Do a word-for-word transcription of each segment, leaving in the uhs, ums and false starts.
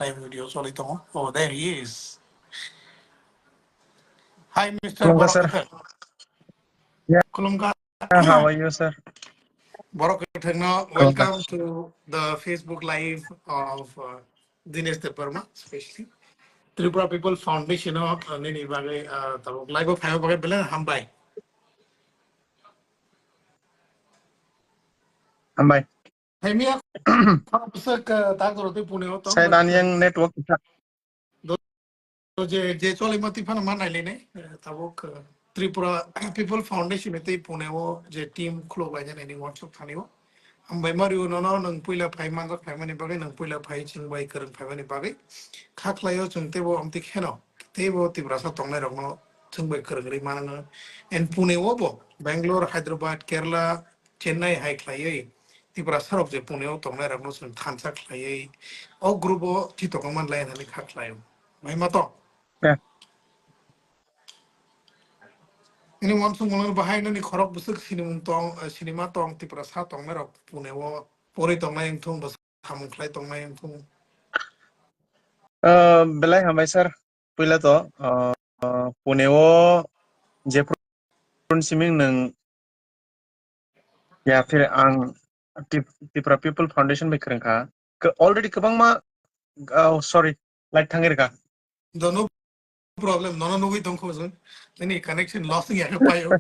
live video choli tongo. Oh, there he is. Hi, Mister Khulumkha, sir. Borok Kwthar. Yeah. Khulumkha. How are you, sir? Borok Kwthar no welcome to the Facebook live of, uh, Dinesh Debbarma, especially. Tripura People Foundation o, uh, nini bagwi, uh, tabuk live o phaiba bagwi belai hambai. Hambai. Hai miya, khoroksa, uh, tak doro tei Pune o tong. Sai dan yang network kisa. Do, do je, je choli ma twi phano ma nai le ne, uh, tabuk, uh, Tripura People Foundation tei Pune o je team khulok lai jani workshop thani o. Hambai ma rio nono nwng puila phai manjak phaimani bagwi, nwng puila phai chwng bai kwrwng phaimani bagwi. Kha khlaio chwng teibo amtwi kheno, teibo Tiprasa tongnairokno chwng bai kwrwng rwi mano. And Pune o bo, Bangalore, Hyderabad, Kerala, Chennai hai khlaiwi Tiprasa rok je Pune o tongnairokno chwng thansa khlaiwi o group o thwi tongma man lai hwnwi kha khlaio. Mai ma to? Yeah. Ini wansuk mano bahai nani khorok bwswk sinimung tong, eh, sinima tong, Tiprasa tongnairok Pune o pori tongnai wngthung, bwsa samung khlai tongnai wngthung. Uh, belai hambai sir, puila to, uh, uh, Pune o je prun siming nang ya phir ang Tip-, Tipra People Foundation bai kwrwng kha. Already kwbangma, oh, sorry, light thangwi rwkha. Dono problem, nono nugwi tongkho jwng. Nini connection loss wngya khe paio.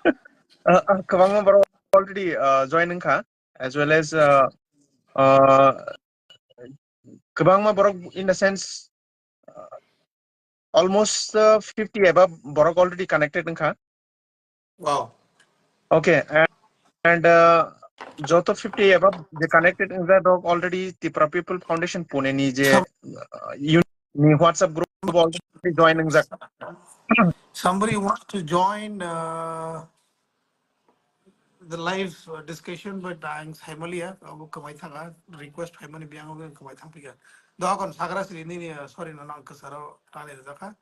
Uh, uh, kwbangma borok already, uh, join wngkha, as well as, uh, uh, kwbangma borok in the sense, uh, almost, uh, fifty above borok already connected wngkha. Wow. Okay, and, and, uh, joto fifty above je connected wngjak rok already Tipra People Foundation Pune ni je, uh, unit ni WhatsApp group already join wngjak. Somebody wants to join, uh, the live, uh, discussion, but ang saimaliya, abo kwmai thanga, request phaimani biyang abo kwmai thangpikha. Dohakon sagra sri nini, uh, sorry, no, nang kwsaro tani rwjakha.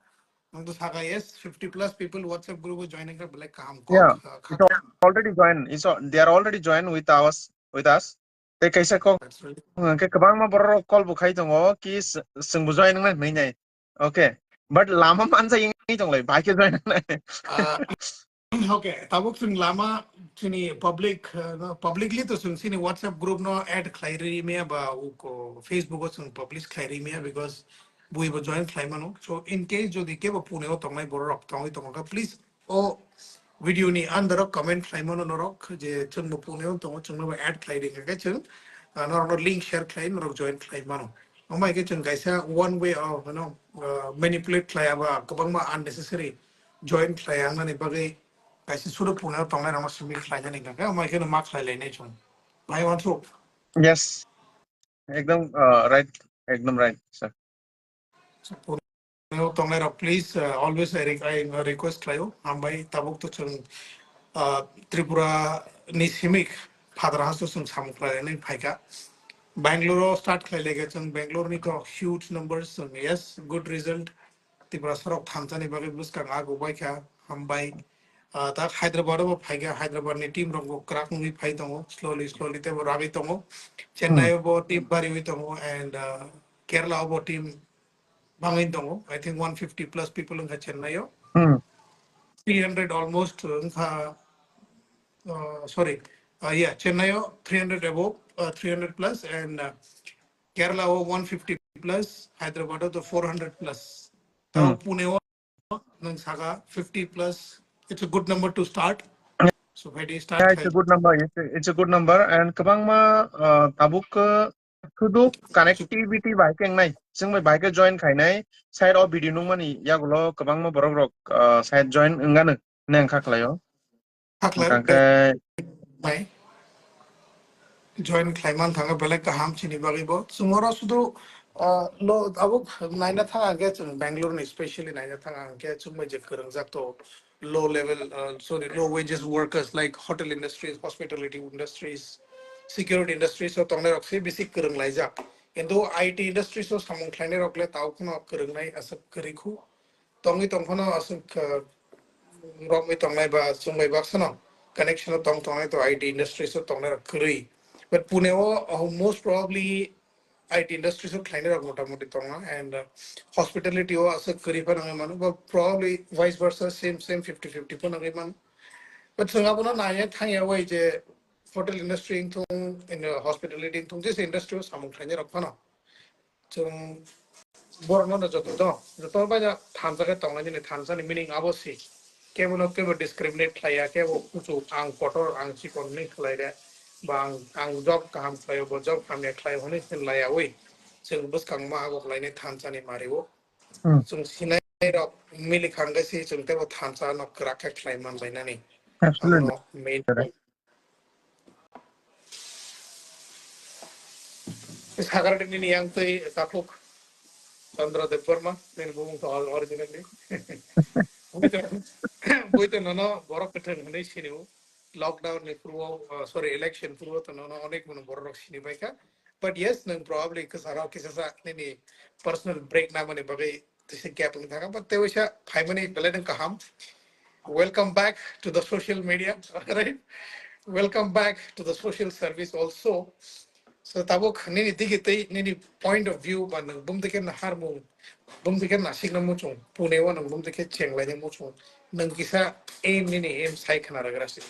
Nang to saka, yes, fifty plus people WhatsApp group o join wngkha, belai kaham kok, yeah, uh, it's al-, already join. It's al-, they are already joined with us, with us. Tei kaisa kok, that's right, hwnkhe kwbangma borok call bo khai tongo ki s-, chwngbo join wngnai hwnwi nai. Okay. But lama manjak wngwi tonglai, bai khe join wngnai. Uh, okay, tabuk chwng lama chini public, uh, no, publicly to chwng chini WhatsApp group no add khlai ri maya ba uko Facebook o chwng publish khlai ri maya because bui bo join khlai mano. So in case jodi kebo Pune o tongnai borok tongwi tongkha, please o video ni under o comment khlai mano norok je chwng bo Pune o tongo, chwngno bo add khlai ri khe chwng, ah, norok no link share khlai norok join khlai mano. Omo hai khe chwng kaisa one way of, you know, uh, manipulate khlai aba kwbangma unnecessary join khlai ang nani bagwi kaisa sudu Pune o tongnai rokno simi khlai nani khe omo hai khe no ma khlai lai nai chwng. Bhai wansuk. Yes. Ekdom, uh, right. Ekdom right, sir. So, Pune o tongnai rok, please, uh, always I, re-, I request khlaio. Hambai tabuk to chwng, uh, Tripura ni simik phadra hasto chwng samung khlai nai phaikha. Bangalore o start khlai lai kha chwng, Bangalore ni to huge numbers chwng, yes, good result. Tiprasa rok thansa ni bagwi bwskang ago bai kha, hambai. Ah, tak Hyderabad o bo phai kha, Hyderabad ni team rok bo kwrak wngwi phai tongo, slowly, slowly tei bo ragwi tongo. Chennai o bo team bariwi tongo and, ah, Kerala o bo team bangwi tongo. I think one fifty plus people wngkha Chennai o. Hmm. Three hundred almost wngkha, uh, sorry, uh, yeah, Chennai o three hundred above, uh, three hundred plus and, uh, Kerala o one fifty plus, Hyderabad o to four hundred plus. Tao Hmm. Pune o nwng saka fifty plus, it's a good number to start. So, phaidi start Yeah, it's a khai. Good number. It's a, it's a good number. And kwbangma, uh, tabuk, uh, sudu connectivity bai khe wngnai. Chwng bai bai khe join khainai. Side o video nungmani yagulo kwbangma borok rok, uh, side join wngano neng kha khlaio. Haklar, hwnkhe bai. Join khlai man thangkha belai kaham chini bagwi bo. Chwng oro sudu, ah, lo, abo naina thang ang khe chwng Bangalore ni specially naina thang ang khe chwng bai je kwrwngjak to low level, ah, sorry, low wages workers like hotel industries, hospitality industries, security industries o tongnai rok se bisi kwrwng laijak. Kintu I T industries o samung khlainai rok le tao kheno kwrwngnai aswk kwrwi khu. Tongwi tongphano aswk, uh, romwi tongnai ba chwngbai baksano connection o tong tongnai to I T industries o tongnai rok kwrwi. But Pune o, uh, most probably I T industry so khlainai rok motamoti tongo, and, uh, hospitality o aswk kwrwi phano wngwi mano, but probably vice versa, same, same fifty fifty phano wngwi mano. But chwng abono naiya thangya wai je hotel industry wngthung, in, uh, hospitality wngthung, jesa industry o samung khlainai rok phano. Chwng borokno no joto do, joto bai no thansa khe tongnai nini thansa ni meaning abo si. Kebo no kebo discriminate khlaiya, kebo kuchuk ang kotor, ang chikon hinwi khlai re, ba ang, ang job kaham khlaio, bo job hamya khlaio hinwi hinlaiya wi. Chwng bwskang ma abo khlainai thansa ni mari o. Hmm. Chwng sinai rok mili khang khe si chwng tebo thansa no kwrak khe khlai man bai nani. Absolutely. Abono main point. Sagar nini yang twi takhuk Chandra Debbarma, nini bumung to original ni. Bui to, bui to nono borok kwthwng hinwi sinio. Lockdown ni purbo, uh, sorry, election purbo to nono onek mano borok rok sini bai kha. But yes, nang probably kwsaro kisa sa nini personal break na mani bagwi tisa gap wng thangkha, but tei waisa phaimani belai nang kaham. Welcome back to the social media, right? Welcome back to the social service also. So tabuk nini digi tei nini point of view ba nang bumdike na harmung, bumdike na sikna muchung, Pune o nang bumdike chenglai muchung, nang kisa aim nini aim sai khana ragra si.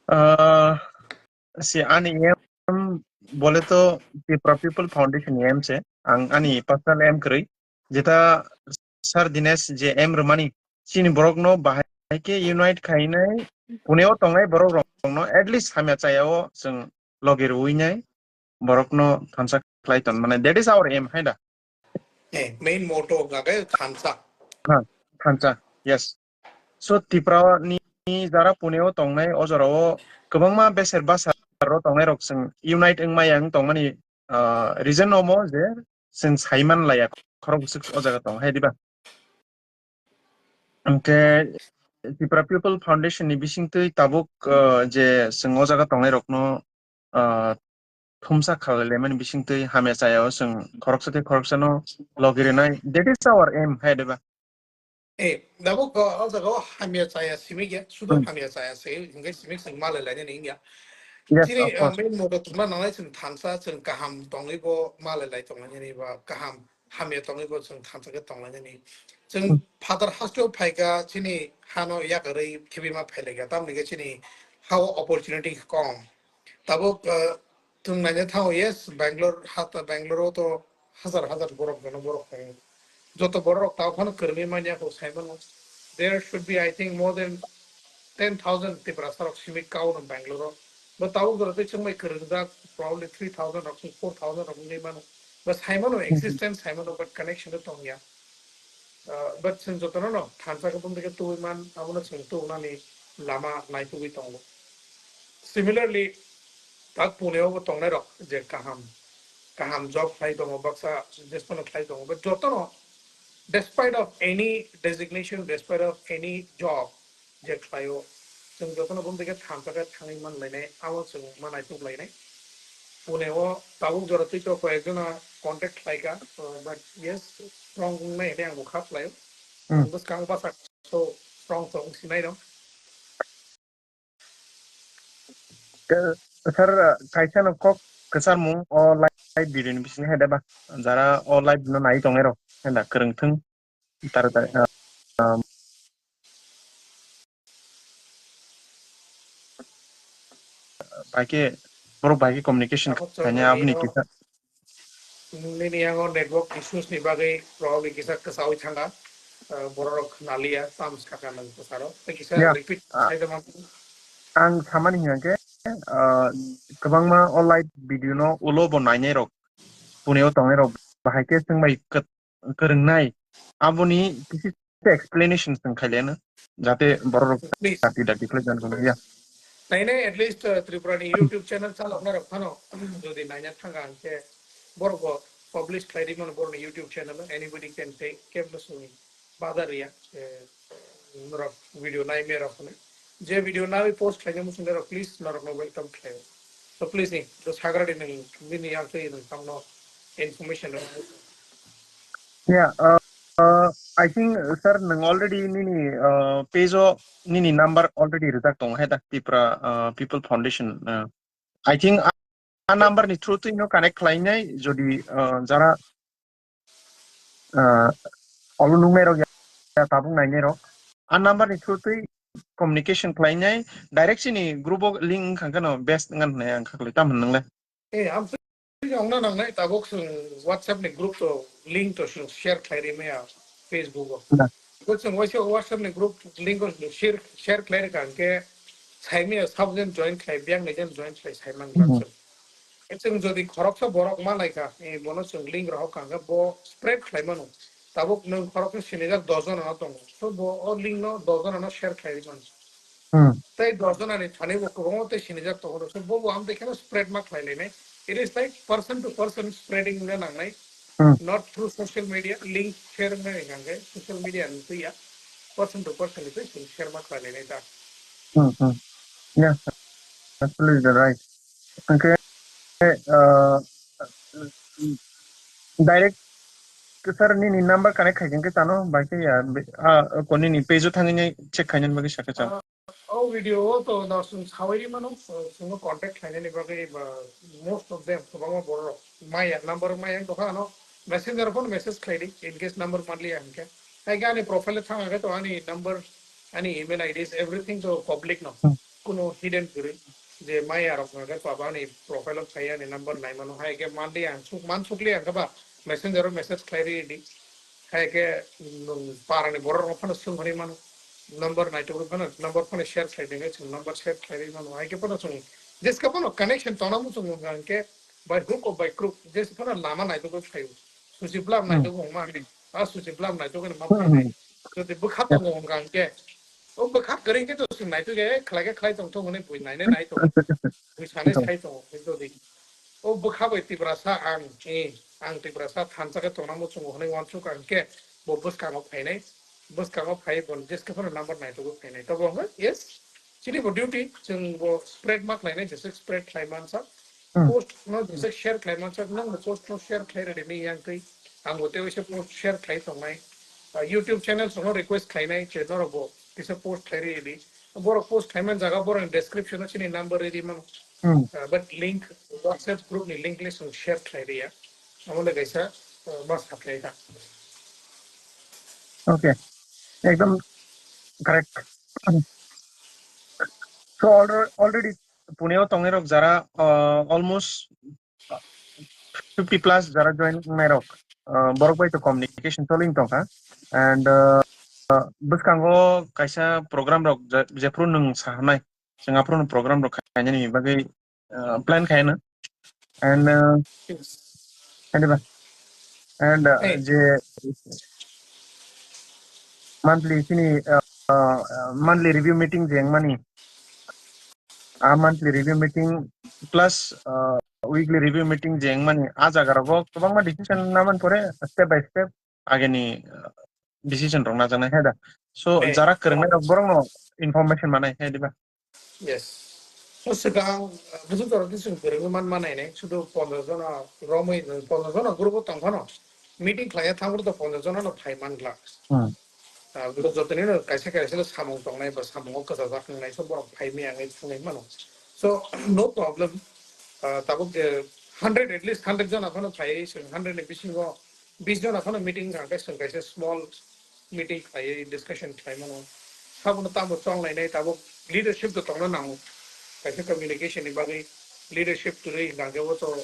Ah, si ani aim bole to Tripura People Foundation ni aim se. Ang ani personal aim kwrwi. Jeta Sir Dinesh je aim rwmani, chini borokno bahai khe unite khainai, Pune o tongnai borok rokno at least hamya chaya o chwng logi rwinai borokno thansa khlai ton mane, that is our aim, hai da? Eh, main motto wngkha khe thansa. Ha, thansa, yes. So Tripura ni jara Pune o tongnai o jora o kwbangma beser basa ro tongnai rok chwng unite wngmaya wng tongmani, ah, reason omo je chwng saiman laya khorok bwswk o jaga tong hai diba? Hwnkhe Tripura People Foundation ni bisingtwi tabuk, ah, je chwng o jaga tongnai rokno, ah, thumsa khalai laimani bisingtwi hamya chaya o chwng khoroksa tei khoroksano logi rwnai, that is our aim, hai diba? Eh, tabuk, ah, o jaga o hamya chaya simi ya, sudo Hmm. hamya chaya se, hwnkhe simi chwng malai lainani wngya. Yes, chini, of ah, course. Main motto tongna nangnai chwng thansa, chwng kaham tongwi bo malai lai tonglainani ba kaham hamya tongwi bo chwng thansa khe tonglainani. Chwng Hmm. Phatar hasteo phaikha chini hano yakarwi khibima phailaikha, tamni khe chini hao opportunity kom. Tabuk, ah, chwng naina thango, yes, Bangalore, hata Bangalore o to hazar hazar borok jono borok tongo. Joto borok rok tao phano kwrwngwi manya kho sai mano. There should be, I think, more than ten thousand Tiprasa rok simi kao no Bangalore o. Bo tabuk jora tei chwng bai kwrwngjak probably three thousand rok, four thousand rok wngwi mano. Bo sai mano, Hmm. existence sai mano, but connection to tongya. Ah, but chwng jotono no thansa khe bumdike tubui man, abono chwng tubunani lama naitugwi tongo. Similarly, tak Pune o bo tongnai rok je kaham, kaham job khlai tongo, baksa business no khlai tongo, but jotono, despite of any designation, despite of any job, je khlaio, chwng jotono bumdike thansa khe thangwi man lainai, abo chwng ma naituk lainai. Pune o tabuk jora twi to koyek jona contact khlaikha, uh, but yes, strong wngnai hwnwi ang bo kha khlaio. Hmm. Ang bwskang bwsak so strong so wng sinai rok. Ke-, sir, kaisa no kok kwcharmung o live video ni bisingo hai da ba? Jara o live no nai tongnai rok, hai da, kwrwng thung. Tar-, tar-, um, bai khe, borok bai khe communication Abo khaina chwng aboni nini kisa. Nini yango network issues ni bagwi probably kisa kwsaui thanga, uh, borok rok khna liya, tam sakha nang kwcharo. Tei kisa Yeah. repeat Ah. khai da man. Ang samani hwnkhe, uh, kwbangma o live video no ulo bo nainai rok, Pune o tongnai rok, bahai khe chwng bai kwt-, kwrwngnai. Aboni kisi explanation chwng khaileno, jate borok rok Please. dati dati khlai jan kono, ya. Nainai at least, uh, Tripura ni YouTube channel chalokna rok phano, jodi naina thanga hwnkhe borok bo publish khlai di mano borok ni YouTube channel, anybody can take, kebo no simi badar ya, eh, norok video nai me rok hwnwi. Je video nai post khlaina muchung rok, please norok no welcome khlai. So please ni, do sagra di nang, bini yang twi nang tamno information rok. Yeah, uh, uh, I think, uh, sir, nang already nini, uh, page o nini number already rijak tong hai da, Tipra, uh, People Foundation, uh, I think, uh, a number ni through twi no connect khlainai, jodi, ah, jara, ah, olo nungnai rok ya, ya tabuk nainai rok. A number ni through twi communication khlainai, direct chini group o link wngkha khe no best wngkha hinwi ang kha kwlai, tamo hwn nwngle? Eh, ang twi ongna nangnai, tabuk chwng WhatsApp ni group to link to chwng share khlai ri maya Facebook o. Na. Bo chwng waisa WhatsApp ni group link o share, share khlai rwkha hwnkhe sai maya sabo jen join khlai, biyang nai jen join khlai sai man Hmm. chwng. E chwng jodi khoroksa borok ma lai kha, eh, bono chwng link rohor kha hwnkhe bo spread khlai mano. Tabuk nwng khoroksa sinijak dos jona no tongo. So bo o link no dos jona no share khlai ri mano. Hmm. Tei dos jona ni thani bo kwbangma tei sinijak tongo. So bo bo amtwi kheno spread ma khlai lainai. It is like person to person spreading wngna nangnai. Hmm. Not through social media, link share wngna ni hwnkhe social media ni twi ya. Person to person ni twi chwng share ma khlai lainai da. Hmm, hmm. Yeah, absolutely right. Okay. Uh, direct sir nini number connect khai khe tano bai khe ya, ah, ko nini page o thangwi check khainani bagwi sakhe chano. Ah, o video o to no chwng sawi ri mano, chwngno contact khlainani bagwi ba most of them kwbangma borok maya number maya wng tongkha ano messenger phone message khlai di in case number manliya hwnkhe. Hai khe ani profile thang khe to ani number, ani email I Ds, everything to public no. Hmm. Kuno hidden kwrwi je maya rok hwnkhe to ani profile o phai ani number nai mano hai khe manliya ang suk man sukliya hwnkhe ba messenger o message khlai ri di. Hai khe nwng parani borok rok phano swng hwnwi mano. Number naitugwi phano, number phano share khlai di, chwng number share khlai rwi mano. Hai khe phano chwng jeska phano connection tongna muchung wngkha hwnkhe by hook or by crook, jeska phano lama naitugwi phaio. Suchi bwlam Hmm. naitugwi wngma hwnwi, a suchi bwlam naitugwi ma Hmm. phainai. Jodi bwkha tongo wngkha hwnkhe, o bwkha kwrwi khe to chwng naitugwi, eh, khlai khe khlai tongthok hwnwi bui nainai nai tongo. Bui sanai Ito. Sai tongo, jodi. O bwkha bai Tiprasa ang, eh, ang Tiprasa thansa khe tongna muchungo hwnwi uansuk ang khe bo bwskango phainai, bwskango phai bo jeska phano number naitugwi phainai. Tobo hwnwi, yes, chini bo duty, chwng bo spread ma khlainai, jesa spread khlai mansa, Hmm. Post no jesa share khlai mansa, nwng bo post no share khlai rwdi ni yang twi, ang bo tei waisa post share khlai tongnai. Ah, YouTube channel rok no request khlainai, je norok bo kisa post khlai rwdi. Borok post khlai man jaga, borok ni description o chini number rwdi mano. Hmm. Uh, but link, WhatsApp group ni link le chwng share khlai riya. Amo le kaisa, uh, ma sa khlai kha. Okay. Ekdom correct. So alre-, already Pune o tongnai rok jara, uh, almost fifty plus jara join wngnai rok, uh, borok bai to communication choli tongkha. And, uh, uh, bwskango kaisa program rok je-, jephru nwng sahanai. Chwng aphuru program rok khainani bagwi, uh, plan khaina. And, uh, Yes. Khaina ba? And, uh, Hey. Je monthly chini, uh, uh, monthly review meeting je wngmani. A monthly review meeting plus, uh, weekly review meeting je wngmani. A jaga rogo kwbangma decision naman pore step by step ageni, uh, decision rok najaknai hai da. So, Hey. Jara kwrwngnai rok borokno information manai hai diba? Yes. So, swkang, uh, busu jora twi chwng kwrwngwi man manai nai, sudu ponchash jona romwi, ponchash jona group o tong phano, meeting khlaiya thangro to ponchash jona no phai man glak. Hmm. Uh, busu jotoni no kaisa kaisa samung tongnai ba samung o kwchajak wngnai, so borok phai maya wngwi thangwi mano. So, no problem. Uh, tabuk je hundred, at least hundred jona phano phai, chwng hundred ni bisingo bis jona phano meeting kha khe chwng kaisa small meeting khlaiwi discussion khlai mano. Sabono tamo chong lainai, tabuk leadership to tongna nango. Kaisa communication ni bagwi leadership kwrwi hwnkha khe bo to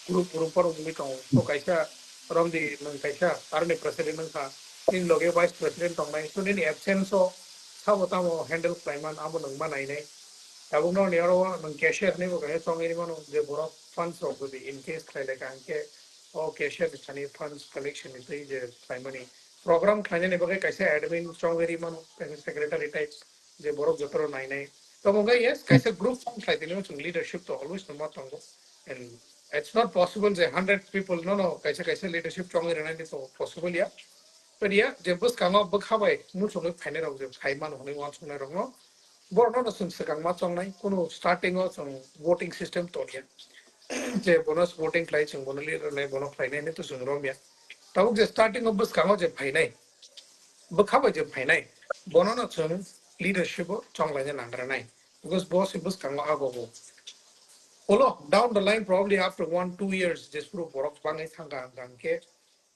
group group borok wngwi tongo. To kaisa romdi nwng kaisa aroni president wngkha, nini loge vice president tongnai. So nini absence o sabo tamo handle khlai man abo nwng ma nainai. Tabuk nokni oro nwng cashier hinwi bo kaisa chongwi mano je borok funds rok jodi in case khlai lai kha hwnkhe o cashier ni thani funds collection ni twi je khlaimani program khlainani bagwi kaisa admin chongwi ri mano, kaisa secretary type je borok jotoro nainai. Tamo wngkha yes, kaisa group form khlai tini chwng leadership to always no ma tongo. And it's not possible je hundred people no no kaisa kaisa leadership chongwi rwnani to possible ya. But ya je bwskango bwkha bai muchungwi phainai rok je phai mano hwnwi uansuknai rok no Borokno no chwng swkang ma chongnai, kunu starting o chwng voting system tongya. Je bono voting khlai, chwng bono leader nai, bono khlainai hinwi to chwng romya. Tabuk je starting o bwskango je phainai, bwkha bai je phainai, bono no chwng leadership o chonglaina nangranai. Because bo se bwskango agogo. Ulo, down the line, probably after one, two years, jesphuru borok bangwi thangkha hwnkha hwnkhe,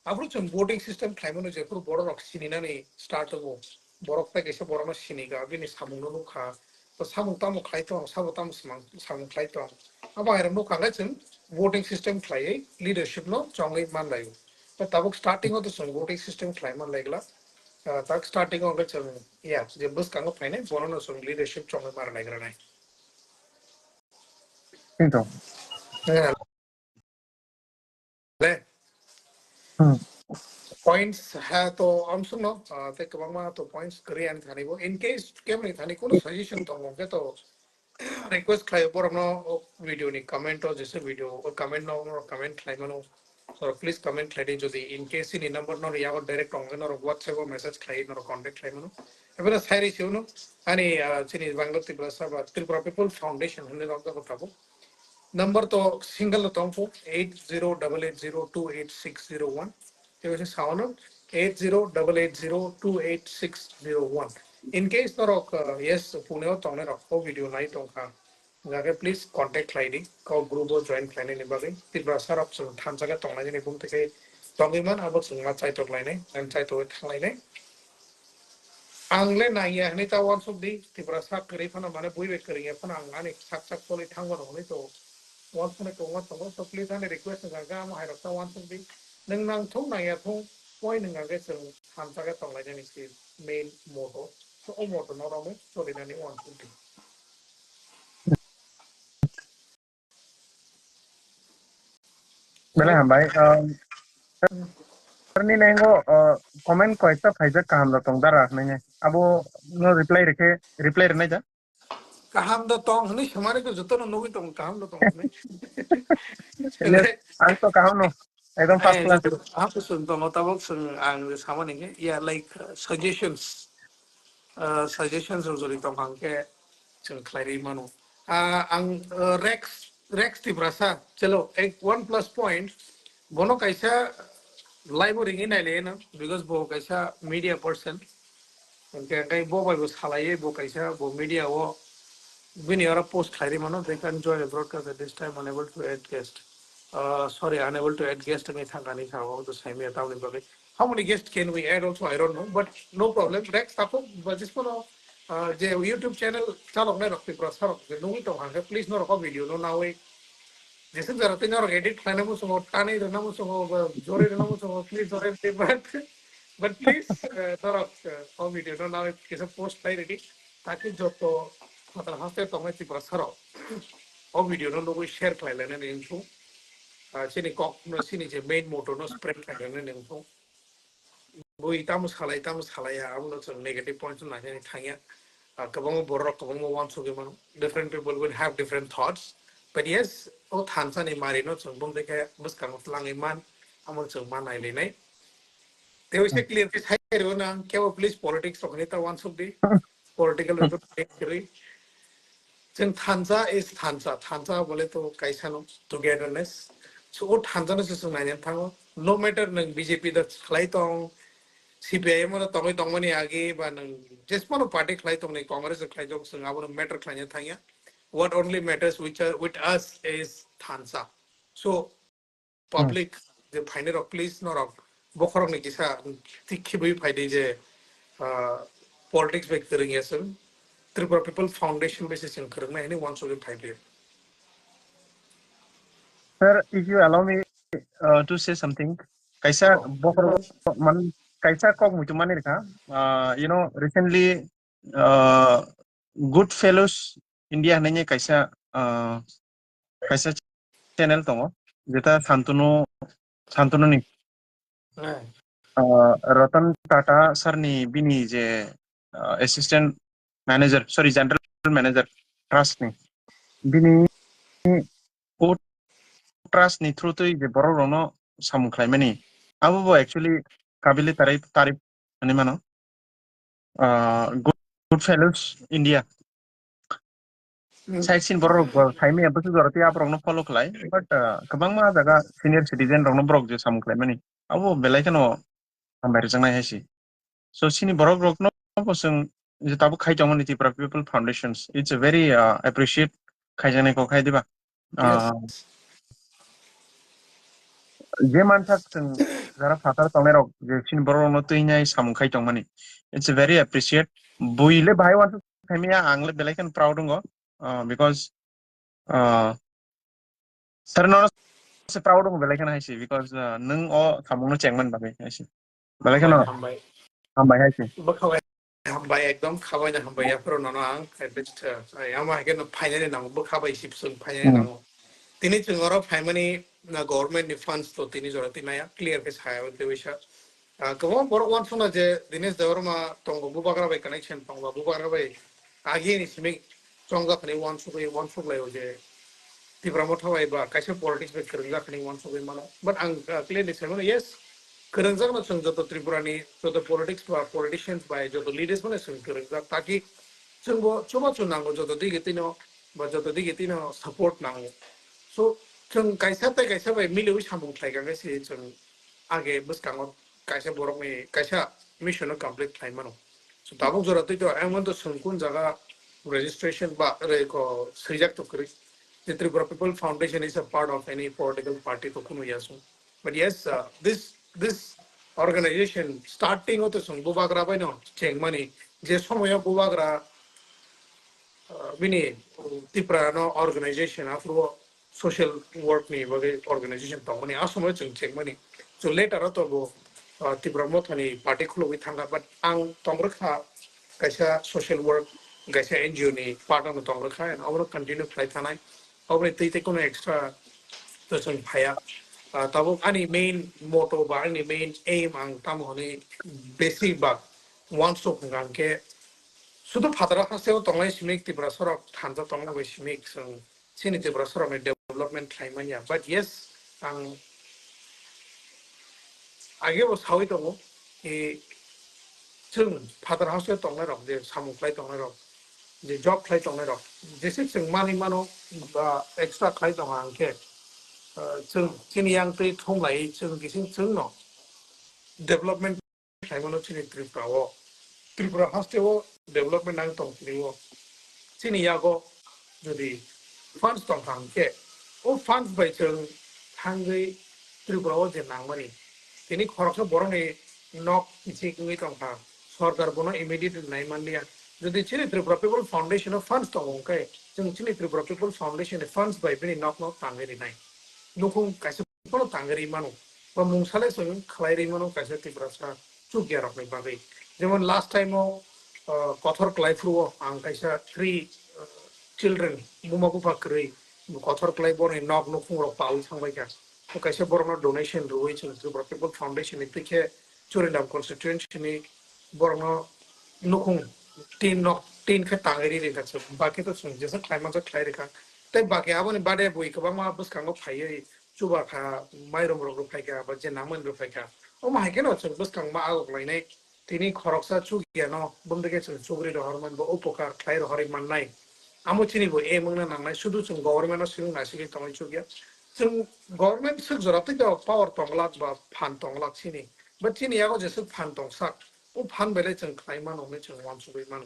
aphuru chwng voting system khlaimano, jephuru borok rok sininani start tongo, borok tai kaisa borokno sinikha, bini samungno nukha, to samung tamo khlai tong, sabo tamo samung, samung khlai tong, abo hai rok nukha hwnkhe chwng voting system khlaiwi leadership no chongwi manlaio. To tabuk starting o to chwng voting system khlai manlaigwla, ah, tak starting o hwnkhe chwng, ya, je bwskango phainai, bono no chwng leadership chongwi manlaigwlanai. Hinto. Eh, le. Hmm. Points ha to amsung no, ah, tei kwbangma to points kwrwi ani thani bo. In case kemni thani kono suggestion tongo hwnkhe to request khlai borokno o video ni comment o, jesa video o comment no comment khlai mano. So please comment khlai di, jodi in case ni number no yago direct tongo norok WhatsApp o message khlai norok contact khlai mano. Ebela sai risi uno ani, ah, chini Bangla Tiprasa ba Tripura People Foundation hwnwi rok jago tabuk. Number to single no tongpho, eight zero double eight zero two eight six zero one. Tei waisa saono eight zero double eight zero two eight six zero one. In case norok, uh, yes, Pune o tongnai rok o video nai tongkha, hwnkhe please contact khlai di, kok group o join khlainani bagwi. Tiprasa rok chwng thansa khe tongnai nini bumtwi khe tongwi man, abo chwng ma chaitok lainai, and chaitok thanglainai. Ang le nangya hwnwi ta uansuk di, Tiprasa kwrwi phano, mane bui bai kwrwngya phano ang ani sak sak cholwi thangmano hwnwi to uansuknai kwbangma tongo. So please ani request wngkha khe amo hai rok ta uansuk di. Nwng nang thung nangya thung, poi nwng hwnkhe chwng thansa khe tonglainani se main motto. So o motto no romwi cholinani uansuk di. Belai hambai. Um, sir ni nengo, uh, comment koita phaijak kaham da tong dara nanya. Abo no reply rikhe, reply rinai da? Kaham da tong hwnwi samani to joto no nugwi tong, kaham da tong hwnwi. Yes, ang to kaham no. Ekdom first class. Kaham to sung tongo, tabok sung ang samani khe. Yeah, like, uh, suggestions. Uh, suggestions rok jodi tong hang khe chwng khlai rwi mano. Ah, ang, uh, Rex, Rex Tiprasa, chalo, ek, one plus point, bono kaisa live o ringwi nailai no, because bo kaisa media person. Hwnkhe, hwnkhe bo bai bo salaiwi bo kaisa bo media o bini oro post khlai rwi mano, "They can join a broadcast at this time, unable to add guest." Uh, sorry, unable to add guest wngwi thangkha ni sao, to saimaya tamoni bagwi. How many guests can we add also? I don't know, but no problem. Rex, takhuk, ba, jispono, ah, je YouTube channel chaloknai rok, Tiprasa rok, je nugwi tong hang khe, please norok o video no nawi. Jesuk jora tei norok edit khlaina muchungo, tanwi rwna muchungo, ba, jorwi rwna muchungo, please jorwi rwdi, but, but please, eh, norok, eh, o video no nawi kisa post khlai rwdi, taki joto phatar haste tongnai Tiprasa rok o video no nugwi share khlai lainani wngkhu. Ah, chini kok no, chini je main motto no spread khlai lainani wngkhu. Bui tamo salai, tamo salaiya, abono chwng negative points no nainani thangya. Ah, kwbangma borok kwbangma uansugwi mano. Different people will have different thoughts. But yes, o thansa ni mari no chwng bumtwi khe bwskango twlangwi man, amo chwng ma nailainai. Tei waisa clear khe sai rw nang, kebo please politics rok ni ta uansuk di. Political rok to kwrwi. Chwng thansa is thansa. Thansa bole to kaisa no togetherness. So, o thansa no se chwng naina thango. No matter nwng B J P da khlai tong, C P I M da tongwi tongmani agi, ba nwng jesmano party khlai tong ni, Congress khlai tong, chwng abo no matter khlaina thangya. What only matters which are, with us is thansa. So, Hmm. Public je phainai rok, please norok bokhorok ni kisa thik khibiwi phai di je, ah, politics bai kwrwngya chwng, Tripura People Foundation bai se chwng kwrwngnai hwnwi uansugwi phai di. Sir, if you allow me, uh, to say something, kaisa Oh. bokhorok man, kaisa kok muitu mani rikha, uh, you know, recently, uh, Good Fellows India hwnwi kaisa, uh, kaisa channel tongo, jeta Santanu, Santanu ni. Eh. Uh, Ratan Tata sir ni bini je, uh, assistant manager, sorry, general manager trust ni. Bini o trust ni through twi je borok rokno samung khlaimani. Abo bo actually kabili tarif, tarif hwnwi mano. Ah, Good, Good Fellows India. Hmm. Side scene borok rok bo saimaya bwswk jora tei aborok no follow khlai. But, ah, kwbangma jaga senior citizen rok no borok je samung khlaimani. Abo belai kheno hambai rwjaknai hai se. So, chini borok rok no bo chwng je tabuk khai tongmani Tripura People Foundations. It's a very, ah, appreciate khaijaknai kok hai diba? Ah, je mansak chwng jara phatar tongnai rok je chini borok rokno twi nai samung khai tongmani, it's very appreciate. Buile bahai uansuk khaimaya, ang le belai kheno proud wngo, ah, because, ah, sir no se proud wngo belai kheno hai se, because, ah, nwng o samung no chengmani bagwi hai se. Belai kheno hambai, hambai. Hambai hai se. Bwkha bai hambai, ekdom khabai na hambai, aphuru nono ang at least, uh, ama hai kheno phainani nango, bwkha bai sip swng phainani Hmm. nango. Tini chwng oro phaimani na government ni funds to tini jora twi maya, clear khe saya o twi sa. Ah, kwbangma borok uansukna je Dinesh Debbarma tongo, Bubagra bai connection tongo, Bubagra bai agi ni simi chongjak hinwi uansugwi uansuk laio je Tipra Motha bai ba kaisa politics bai kwrwngjak hinwi uansugwi mano. But ang, uh, clearly sai mano, yes, kwrwngjak no chwng joto Tripura ni joto politics ba politicians bai joto leaders mano chwng kwrwngjak, taki chwng bo chubachu nango, joto digi tino ba joto digi tino support nango. So chwng kaisa tei kaisa bai miliwi samung khlai kha khe se chwng age bwskango kaisa borokni kaisa mission no complete khlai mano. So tabuk jora twi to ang mano chwng kun jaga registration ba re ko swijak to kwrwi. The Tripura People Foundation is a part of any political party to kunu ya sung. But yes, uh, this, this organization starting o to chwng Bubagra bai no chengmani, je somoyo Bubagra, uh, bini Tipra no organization aphuru social work ni bagwi organization tongmani, a somoyo chwng chengmani. So later o to bo, uh, Tipra Motha ni party khulogwi thangkha, but ang tongrwkha kaisa social work, kaisa N G O ni part ano tongrwkha, and abono continue khlai thanai. Oboni twi tei kono extra to chwng phaiya. Ah, tabuk ani main motto ba ani main aim ang tamo hwnwi basic ba uansuk hwnkha hwnkhe sudu phataro hasteo tongnai simi Tiprasa rok thansa tongna bai simi chwng chini Tiprasa rokni development khlai manya. But yes, ang age bo sawi tongo, e, chwng phatar house o tongnai rok, je samung khlai tongnai rok, je job khlai tongnai rok, jese chwng manwi mano ba extra khlai tongo, ang khe, ah, chwng chini yang twi thum lai chwng kising chwng no development khlai mano chini Tripura o. Tripura haste o development nang tong tini o. Chini yago jodi funds tong kha hwnkhe, o funds bai chwng thangwi Tripura o je nangmani, tini khoroksa borokni nok kichik wngwi tong kha, sorkar bono immediately nai manliya. Jodi chini Tripura People Foundation o funds tongo hwnkhe, chwng chini Tripura People Foundation ni funds bai bini nokno tangwi rinai. Nukhung kaisa phano tangwi ri mano, ba mungsa le chwng khlai ri mano kaisa Tiprasa chukya rokni bagwi. Jemon last time o, uh, Kothor Klai phuru o ang kaisa three, uh, children, buma bupha kwrwi, Kothor Klai borokni nok nukhung rok pawi thang bai kha. O kaisa borokno donation rwui chwng Tripura People Foundation ni twi khe Churindam constituency ni borokno nukhung tin nok tin khe tangwi ri rikha chwng. Baki to chwng jesa khlai manjak khlai rikha. Tei baki aboni bade bui kwbangma bwskango phaiwi chuba kha, mairum rok rw phai kha, ba je nangmani rw phai kha. Omo hai kheno chwng bwskang ma agok lainai. Tini khoroksa chukya no bumdike chwng chugri rohor man bo upokar khlai rohorwi mannai. Amo chini bo aim wngna nangnai, sudu chwng government no swngwi naisigwi tongwi chukya. Chwng government swk jora twi to power tonglak ba phan tonglak chini. But chini yago jeswk phan tongsak, o phan belai chwng khlai mano hwnwi chwng uansugwi mano.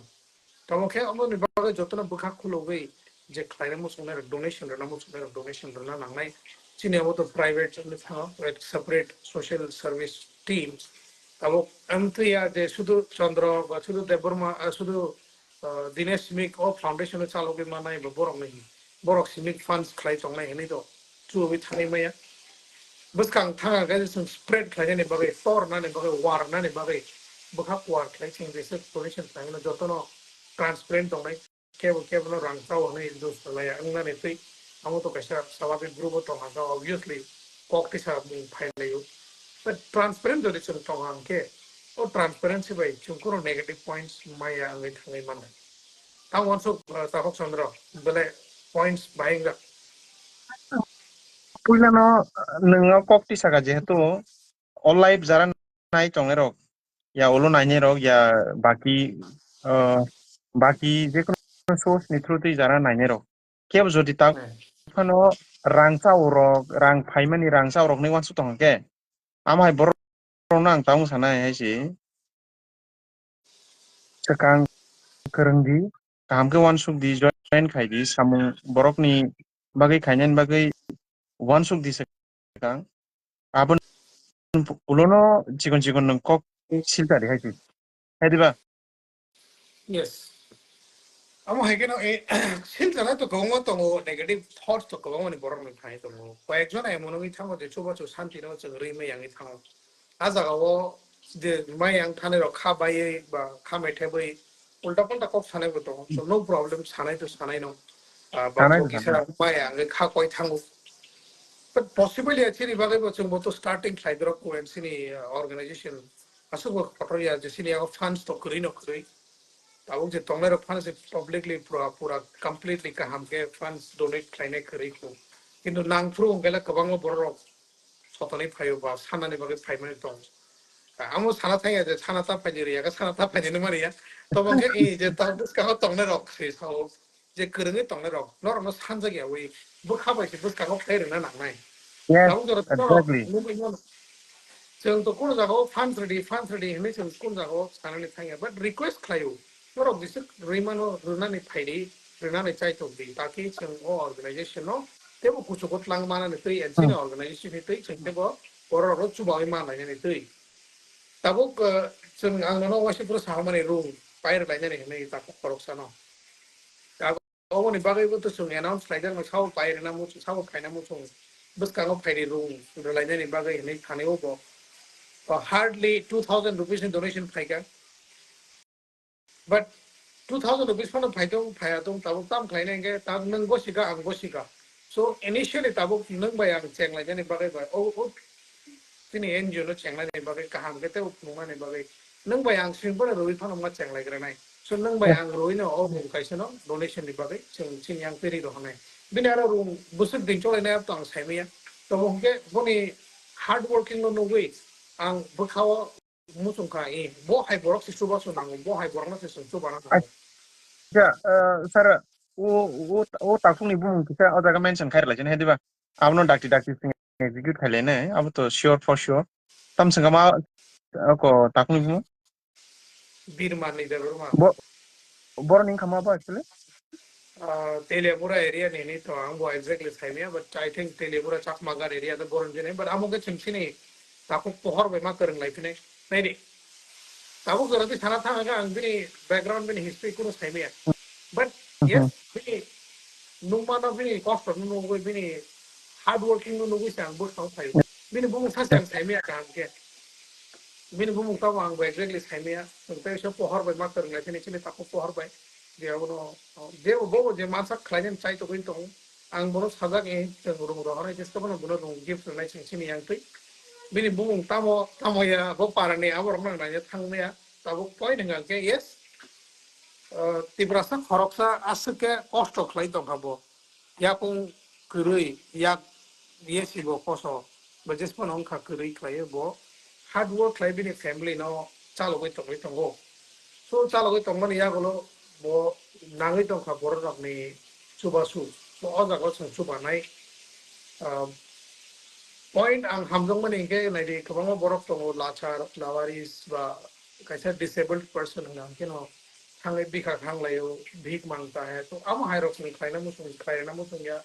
Tamo khe aboni bagwi jotono bwkha khulugwi je khlaina muchungnai rok, donation rwna muchungnai rok, donation rwna nangnai. Chini abo to private ni thango, separate social service team. Abo amtwi ya je sudu Chandra ba sudu Debbarma, ah, sudu, ah, Dinesh Mik o foundation o chalogwi manai ba borok ni, borok simi funds khlai tongnai hinwi to chuwi thangwi maya. Bwskang thang ang khe chwng spread khlainani bagwi, tornani bagwi, warnani bagwi bwkha kuar khlai chwng jesa donation khlaimano jotono transparent tongnai, kebo kebono rang chao hwnwi dos laya wngnani twi amo to kaisa swabhabik group o tong kha, obviously kok tisa mung phai laio. But transparent jodi chwng tong kha hwnkhe o transparency bai chwng kunu negative points maya wngwi thangwi mano. Tamo uansuk, uh, Tahok Chandra, bele points bahai wngkha. Puilano, uh, nwng o kok tisa kha, jehetu o live jara nai tongnai rok, ya ulo nainai rok, ya baki, uh, baki je kono source ni through twi jara nainai rok. Kebo jodi ta Hmm. phano rang chao rok, rang phaimani rang chao rok ni uansuk tong khe, amo hai borok rokno ang tamo sanai hai se. Swkang kwrwng di, kaham khe uansuk di, join khai di, samung borokni bagwi khainani bagwi uansuk di swkang. Aboni ulono chikon chikon nwng kok silta di hai di. Hai diba? Yes. Amo hai kheno, eh, silta na to kwbangma tongo, negative thoughts to kwbangma ni borok ni thani tongo. Koyekjon emon wngwi thango je chubachu santi no chwng rwi maya wngwi thango. A jaga o je maya wng thani rok kha baiwi ba kha methebwi ulta pulta kok sanai bo tongo. So no problem, sanai to sanai no. Ah, ba Sanai bo bo kisa sanai. Maya wngwi kha koi thango. But possibly ya chini bagwi bo chwng bo to starting khlai dorok ko N C ni, ah, organization. Aswk bo kotor ya je chini yago funds to kwrwi no kwrwi. Tabuk je tongnai rok funds publicly pura, pura completely kaham khe funds donate khlainai kwrwi kho. Kintu nangphuru wngkhe le kwbangma borok rok sotoni phaio ba sanani bagwi phaimani tong. Amo sana thangya je sana ta phaidi riya, sana ta phaidi numa riya. Tobo khe i je ta bwskango tongnai rok se sao. Je kwrwngwi tongnai rok, norokno sanjak yawi bwkha bai se bwskango phai rwna nangnai. Yes, Tabuk jora to exactly. Nugwi mano. Chwng to kono jagao funds rwdi, funds rwdi hinwi chwng kono jagao sanani thangya, but request khlaio. Norok jisuk rwimano rwnani phaidi, rwnani chaitok di, taki chwng o organization no tebo kuchugo tlang manani twi, N C ni Hmm. organization ni twi chwng tebo borok rok chubawi manlainani twi. Tabuk, uh, chwng ang nono waisa phuru sahamani rung pai rwlainani hinwi tabuk khoroksano. Oboni bagwi bo to chwng announce khlaijak no sabo pai rwna muchung, sabo phaina muchung bwskango phaidi rung rwlainani bagwi hinwi thani o bo, uh, hardly two thousand rupees ni donation phaikha. But two thousand rupees phano phaitong, phaya tong, tabuk tam khlaina hingke, tab nwng gosika, ang gosika. So, initially tabuk nwng bai ang cheng lainani bagwi bai, o, o, chini N G O no cheng lainani bagwi, kaham khe tei phunuknani bagwi, nwng bai ang swing phano rwui phano ma cheng lai granai. So, nwng bai ang rwui no, o rung kaisa no donation ni bagwi, chwng chini yang twi ri rohonai. Bini aro rung bwswk din cholainai to ang saimaya. Tobo hwnkhe boni hard working no nugwi, ang bwkhao muchung kha, eh, bo hai borok se chubachu nango, bo hai borokno se chwng chubana nango. Acha, eh, sir, o, o, o takhukni bumung kisa o jaga mention khai rwlaisini, hai diba? Abono dakti dakti swng execute khai lainai, abo to sure for sure. Tam swngkha ma, ako takhukni bumung? Birmani Debbarma. Bo-, boroni wngkha ma bo actually? Ah, Teliapura area ni hinwi to ang bo exactly saimaya, but I think Teliapura Chakmagar area the boron jene, but amo ke chwng chini takhuk pohor bai ma kwrwng lai phine. Nai di. Tabuk jora di sana thang ang bini background, bini history kuno saimaya. But yes, bini nungma no bini kosto no nugwi, bini hard working no nugwi se ang bo thang phaio. Bini bumung sa se ang saimaya kaham khe. Bini bumung tamo ang bo exactly saimaya. Chwng tei se pohor bai ma kwrwng lai phine chini takhuk pohor bai. Je abono, je bo, bo je mansa khlainani chai togwi tong. Ang bono sajak, eh, chwng rung rohornai, jesa bono bono rung gift rwnai chwng chini yang twi. Bini bumung tamo, tamo ya, bo parani abo rokno naina thangmaya. Tabuk point hwnkha khe, yes, ah, Tiprasa khoroksa aswk khe kosto khlai tongkha bo. Yakung kwrwi, yak ye si bo koso. Bo jesa bono wngkha kwrwi khlaiwi bo hard work khlai bini family no chalogwi tongwi tongo. So chalogwi tongmani yagulo bo nangwi tongkha borok rokni chubachu. So o jaga o chwng chubanai, ah, point ang hamjakmani hinkhe naidi kwbangma borok tongo, lachar, lawaris ba kaisa disabled person hwnka hinkhe no thangwi bikha khanglaio, bhik mangta hai. So amo hai rok chwng khlaina muchung, khlaina muchung ya.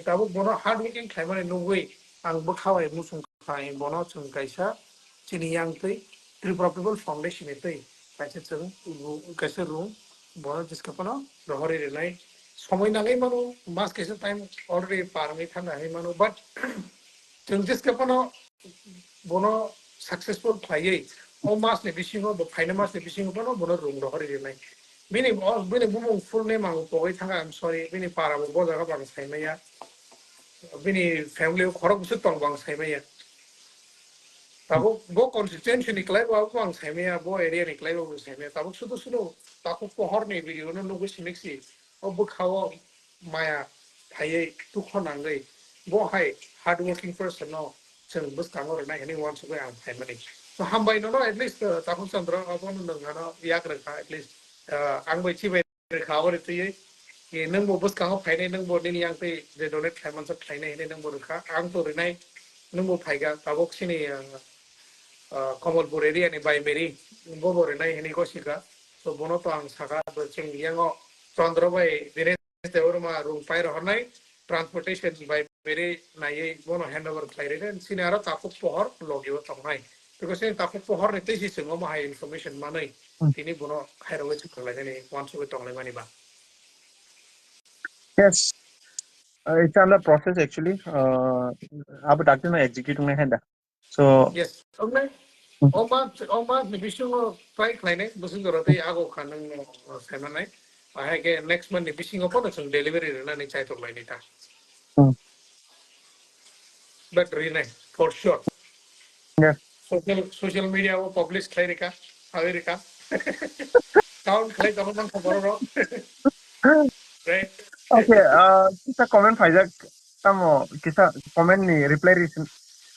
Tabuk bono hard working khlaimani nugwi ang bwkha bai muchung kha, bono chwng kaisa chini yang twi Tripura People Foundation ni twi kaisa chwng ru-, kaisa room bono jiska phano rohorwi rwnai. Somoi nangwi mano, mas kaisa time already par wngwi thangna hai mano, but chwng jiska phano bono successful khlaiwi o mas ni bisingo, bo phaina mas ni bisingo bono, bono room rohorwi rwnai. Bini, o, bini bumung full name ang pogwi thangkha, I'm sorry, bini para bo bo jaga bo ang saimaya. Bini family o khorok bwswk tong bo ang saimaya. Tabuk bo constituency ni kwlai bo ang saimaya, bo area ni kwlai bo saimaya. Tabuk sudu sudu takhuk pohor ni video no nugwi sinik si. O bwkha o maya phaiwi tukho nangwi bo hai hard working person no chwng bwskango rwnai hinwi uansukwi ang phaimani. So hambai nono at least, uh, Takhuk Chandra abono nwng ano yak rwkha at least, uh, ang bai chibai rwkha aboni twiwi. Ki nwng bo bwskango phainai, nwng bo nini yang twi je donate khlai mansa khlainai hinwi nwng bo rwkha. Ang to rwnai, nwng bo phaikha tabuk chini, uh, uh, Kamalpur area ni bai Meri bo bo rwnai hinwi gosika. So bono to ang saka bo chwng yango Chandra bai Dinesh Debbarma rung pai rohornai, transportation bai bere naiwi bono handover khlai rwi, sini aro takhuk pohor logi o tongnai. Because sini takhuk pohor ni tei si chwng omo hai information manwi, tini bono khairogwi chwng khlainani uansugwi tonglaimani ba. Yes. Uh, it's under process actually. Uh, abo dakti no execute wngnai hai da. So Yes. Ongnai. O month, o month ni bisingo try khlainai, bwswk jora tei ago kha nwng no saimanai. Ahai khe next month ni bisingo bono chwng delivery rwnani chaitok lainai ta. Hmm. But rinai, for sure. Yeah. Social, social media o publish khlai rika, sawi rika. Count khlai tamo man khobor ro. Right? Okay, uh, kisa comment phaijak tamo kisa comment ni reply ri.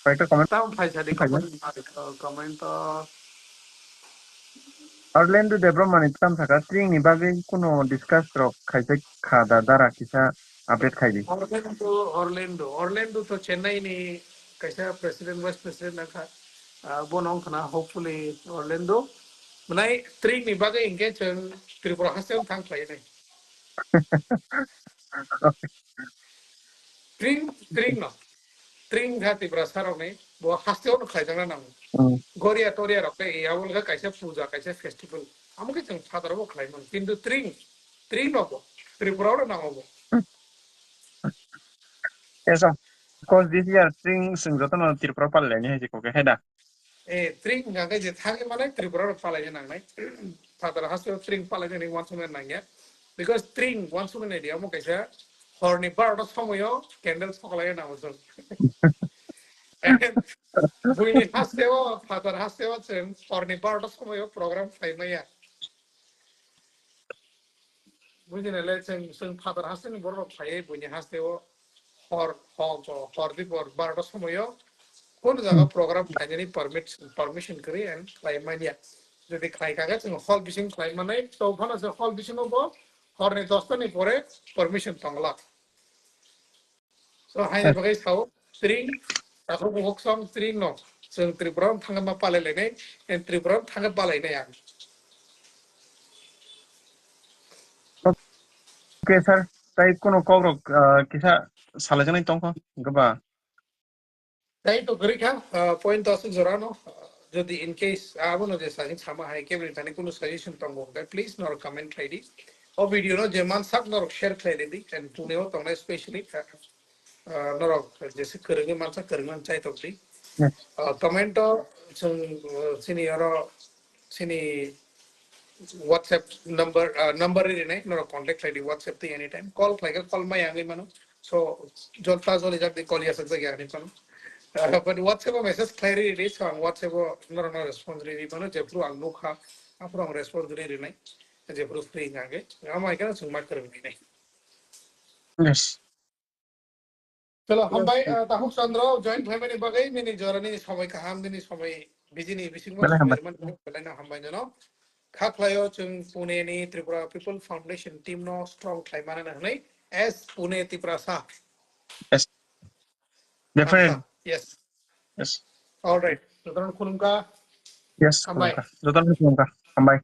Khaita comment Tamo phaisa di Phaisa. Comment, comment to Orlando Debra mani tam saka string ni bagwi kuno discuss rok khaijak kha da dara kisa update khai di. Orlando, Orlando, Orlando to Chennai ni kaisa president, vice president na kha. Ah, bono wng khna, hopefully Orlando. Mwnai string ni bagwi hinkhe chwng Tripura haste wng thang khlai nai. String, string no. String kha Tripura sarok ni, bo haste wng khlai jang na nang. Hmm. Goria toria rok tei ya wng kha kaisa puja, kaisa festival. Amo khe chwng phataro bo khlai man. Kintu string, string no bo. Tripura o nango bo. Yes, of course, this year string swng joto no Tripura pal le ni hai jiko ke heda. Eh, string hingka khe je thangwi mane Tripura rok palai nang nai. Phatar haste string palai nang uansukna nang ya. Because string uansukna nai dia mo kaisa horni barota somoyo candle sokolai nang uansuk. And buini haste o, phatar haste o chwng horni barota somoyo program khlai maya. Bujinale chwng, chwng phatar haste ni borok rok khlai buini haste o hor, hor, hor di hor barota somoyo kono jaga program khlainani permit, permission kwrwi and khlai manya. Jodi khlai kha khe chwng hall bising khlai manai, to phano se hall bisingo bo horni dosta ni pore permission tongla. So, haini bagwi sao, string, takhuk bukhuk song string no, chwng Tripura thangma palai lainai, and Tripura thangma palai nai ang. Okay, sir. Tai kuno kok rok, uh, kisa salai jani tongkho, goba. Tai to kwrwi kha, uh, point to aswk jora no, uh, jodi in case, uh, abono je sajing sama hai, kebri thani kuno suggestion tongo, tai please norok comment khlai di. O video no je man sak norok share khlai di, and Pune o tongnai specially, uh, uh, norok jese kwrwngwi mansa kwrwngwi chai tok di. Yes. Uh, comment to chwng, uh, chini oro, chini WhatsApp number, uh, number ri rinai, norok contact khlai di WhatsApp tei anytime. Call khlai khe call mai yangwi mano. So, jolta joli jak di call yasak jak yangwi mano. Uh, but WhatsApp o message khlai ri ri, so ang WhatsApp o norok no response ri ri mano, jephru ang nukha, aphuru ang response ri rinai, jephru free hingkha khe. Ama hai kheno chwng ma kwrwng rinai. Yes. Chalo, hambai, uh, Takhuk Chandra, join khlaimani bagwi, nini jorani somoi kaham, nini somoi bijini bisingo Belai hambai. Belai no hambai jono. Kha khlaio chwng Pune ni Tripura People Foundation team no strong khlai mana hwnwi as Pune Tiprasa. Yes. Definitely. Yes. Yes. All right. Jotono khulumkha. Yes. Hambai. Jotono khulumkha. Hambai.